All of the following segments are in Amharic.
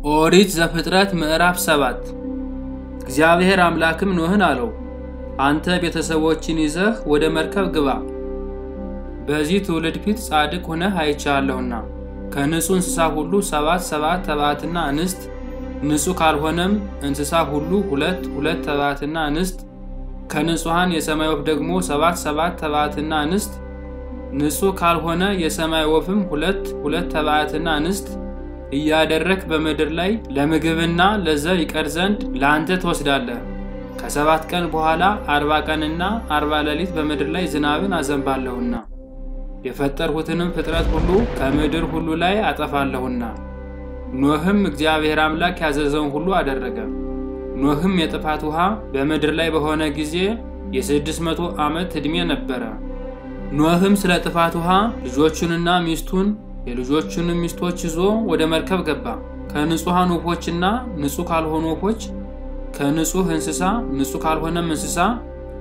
ኦሪት ዘፍጥረት ምዕራፍ 7። እግዚአብሔር አምላክም ኖህን አለው፣ አንተ ቤተሰቦችን ይዘህ ወደ መርከብ ግባ፣ በዚህ ትውልድ ፊት ጻድቅ ሆነህ አይቻለሁና። ከንጹሕ እንስሳ ሁሉ 7 7 ተባትና እንስት፣ ንጹሕ ካልሆነም እንስሳ ሁሉ 2 2 ተባትና እንስት፣ ከንጹሐን የሰማይ ወፍ ደግሞ 7 7 ተባትና እንስት፣ ንጹሕ ካልሆነ የሰማይ ወፍም 2 2 ተባትና እንስት እያደረክ በምድር ላይ ለምግብና ለዘር ይቀር ዘንድ ለአንተ ትወስዳለህ። ከ7 ቀን በኋላ 40 ቀንና 40 ሌሊት በምድር ላይ ዝናብን አዘንባለሁና የፈጠርሁትንም ፍጥረት ሁሉ ከምድር ሁሉ ላይ አጠፋለሁና። ኖህም እግዚአብሔር አምላክ ያዘዘውን ሁሉ አደረገ። ኖህም የጥፋት ውሃ በምድር ላይ በሆነ ጊዜ የ600 ዓመት ዕድሜ ነበረ። ኖህም ስለ ጥፋት ውሃ ልጆቹንና ሚስቱን የልጆቹንም ሚስቶች ይዞ ወደ መርከብ ገባ። ከንጹሐን ወፎችና ንጹሕ ካልሆኑ ወፎች፣ ከንጹሕ እንስሳ ንጹሕ ካልሆነም እንስሳ፣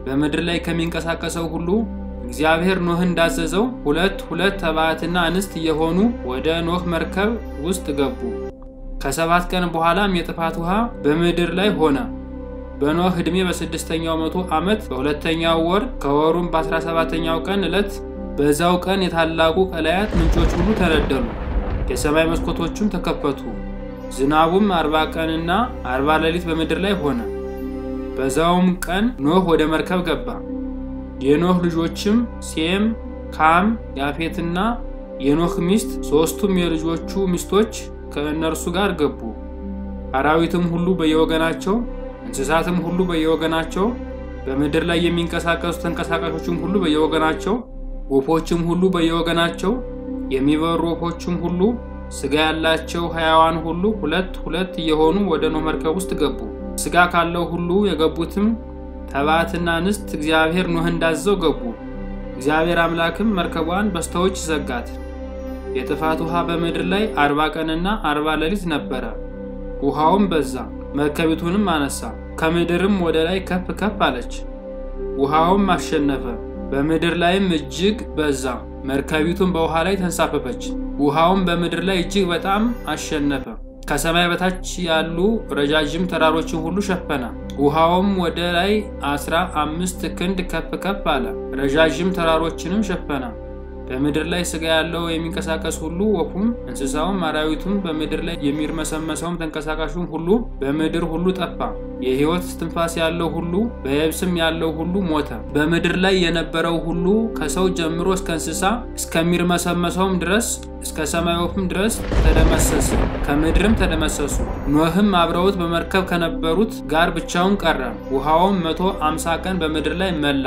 በምድር ላይ ከሚንቀሳቀሰው ሁሉ እግዚአብሔር ኖህን እንዳዘዘው 2 2 ተባትና እንስት እየሆኑ ወደ ኖህ መርከብ ውስጥ ገቡ። ከ7 ቀን በኋላም የጥፋት ውሃ በምድር ላይ ሆነ። በኖህ ዕድሜ በ6ኛው መቶ ዓመት በ2ኛው ወር ከወሩም በ17ኛው ቀን ዕለት በዛው ቀን የታላቁ ቀላያት ምንጮች ሁሉ ተነደሉ፣ የሰማይ መስኮቶቹም ተከፈቱ። ዝናቡም 40 ቀንና 40 ሌሊት በምድር ላይ ሆነ። በዛውም ቀን ኖህ ወደ መርከብ ገባ። የኖህ ልጆችም ሴም፣ ካም፣ ያፌትና የኖህ ሚስት 3ቱም የልጆቹ ሚስቶች ከእነርሱ ጋር ገቡ። አራዊትም ሁሉ በየወገናቸው፣ እንስሳትም ሁሉ በየወገናቸው፣ በምድር ላይ የሚንቀሳቀሱ ተንቀሳቃሾችም ሁሉ በየወገናቸው፣ ወፎችም ሁሉ በየወገናቸው፣ የሚበሩ ወፎችም ሁሉ፣ ስጋ ያላቸው ሕያዋን ሁሉ 2 2 እየሆኑ ወደ ኖህ መርከብ ውስጥ ገቡ። ስጋ ካለው ሁሉ የገቡትም ተባትና እንስት እግዚአብሔር ኖህ እንዳዘዘው ገቡ። እግዚአብሔር አምላክም መርከቧን በስተውጭ ዘጋት። የጥፋት ውሃ በምድር ላይ 40 ቀንና 40 ሌሊት ነበረ። ውሃውም በዛ፣ መርከቢቱንም አነሳ፣ ከምድርም ወደ ላይ ከፍ ከፍ አለች። ውሃውም አሸነፈ፣ በምድር ላይም እጅግ በዛ። መርከቢቱም በውሃ ላይ ተንሳፈፈች። ውሃውም በምድር ላይ እጅግ በጣም አሸነፈ። ከሰማይ በታች ያሉ ረጃጅም ተራሮችን ሁሉ ሸፈነ። ውሃውም ወደ ላይ 15 ክንድ ከፍ ከፍ አለ፣ ረጃጅም ተራሮችንም ሸፈነ። በምድር ላይ ስጋ ያለው የሚንቀሳቀስ ሁሉ፣ ወፉም፣ እንስሳውም፣ አራዊቱም፣ በምድር ላይ የሚርመሰመሰውም ተንቀሳቃሹም ሁሉ በምድር ሁሉ ጠፋ። የሕይወት እስትንፋስ ያለው ሁሉ በየብስም ያለው ሁሉ ሞተ። በምድር ላይ የነበረው ሁሉ ከሰው ጀምሮ እስከ እንስሳ እስከሚርመሰመሰውም ድረስ እስከ ሰማይ ወፍም ድረስ ተደመሰሰ፣ ከምድርም ተደመሰሱ። ኖህም አብረውት በመርከብ ከነበሩት ጋር ብቻውን ቀረ። ውሃውም 150 ቀን በምድር ላይ መላ።